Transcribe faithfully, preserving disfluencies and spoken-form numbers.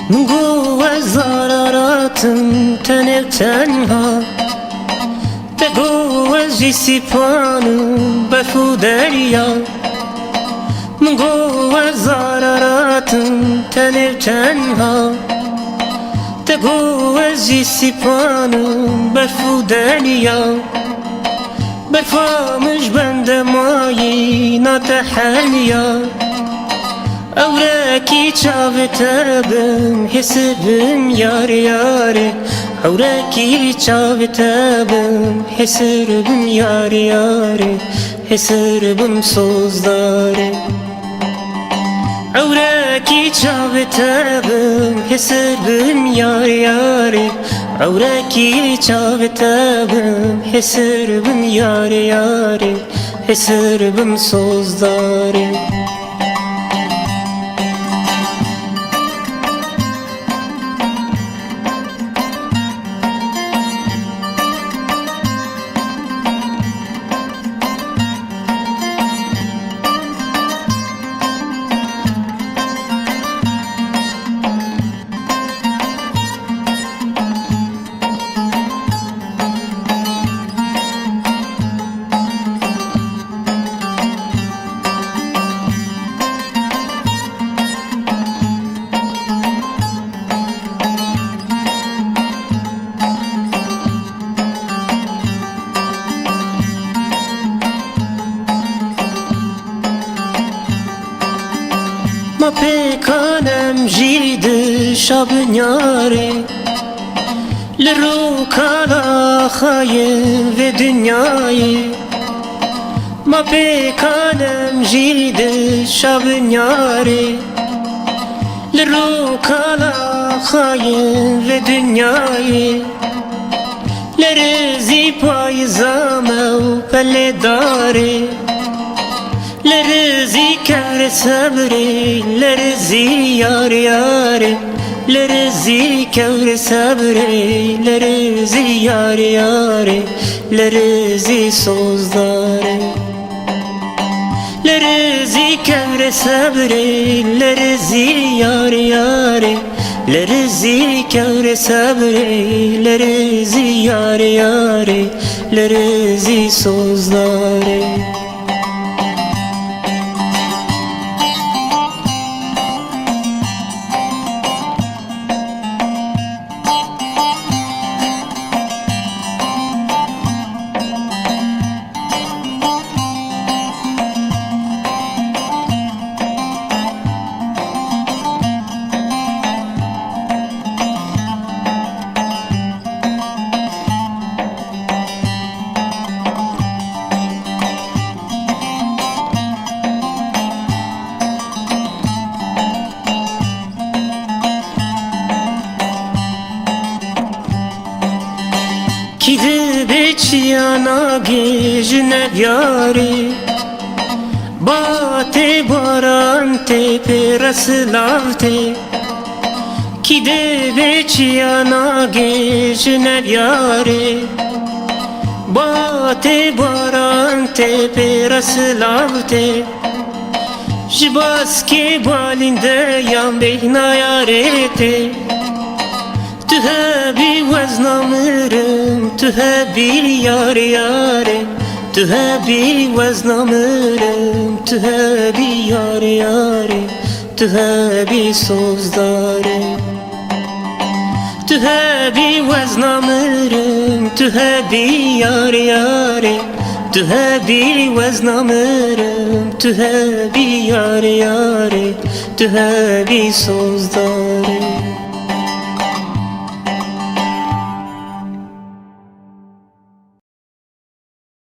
Min got ez zararatim tenê û tenha. Te got ez jî sîpan û berf û derya. Min got ez zararatim tenê û tenha. Te got ez jî sîpan û berf û derya. Berfa min ji bende mayî nate heliya. Ewrekî çavê te bim, hêsir bim yarê yarê. Ewrekî çavê te bim, hêsir bim yarê yarê. Hêsir bim sozdarê. Ewrekî çavê te bim, hêsir bim yarê yarê. Ewrekî çavê te bim, hêsir bim yarê yarê. Hêsir bim sozdarê. Ma pêkan em jî di şabinyarê, li rûkala xayê vê dinyayê. Ma pêkan em jî di şabinyarê, li rûkala xayê vê dinyayê. Lerizî payîza me û pelê darê. Lerizî kevrê sebrê, lerizî yarê yarê. Lerizî kevrê sebrê, lerizî yarê yarê. Lerizî sozdarê. Lerizî kevrê sebrê, lerizî yarê yarê. Lerizî kevrê sebrê, lerizî yarê yarê. Lerizî sozdarê. Kî dibe çiya nagê ji neviyarê, ba tê baran tê pê resilav tê. Kî dibe çiya nagê ji neviyarê, ba tê baran tê pê resilav tê. Ji baskê balîndeyan bêhna yarê tê. Tu hebî wezna mirim, tu hebî yarê yarê. Tu hebî wezna mirim, tu hebî yarê yarê. Tu hebî sozdarê. Tu hebî wezna mirim, tu hebî yarê yarê. Tu hebî wezna mirim, tu hebî yarê yarê. Tu hebî sozdarê.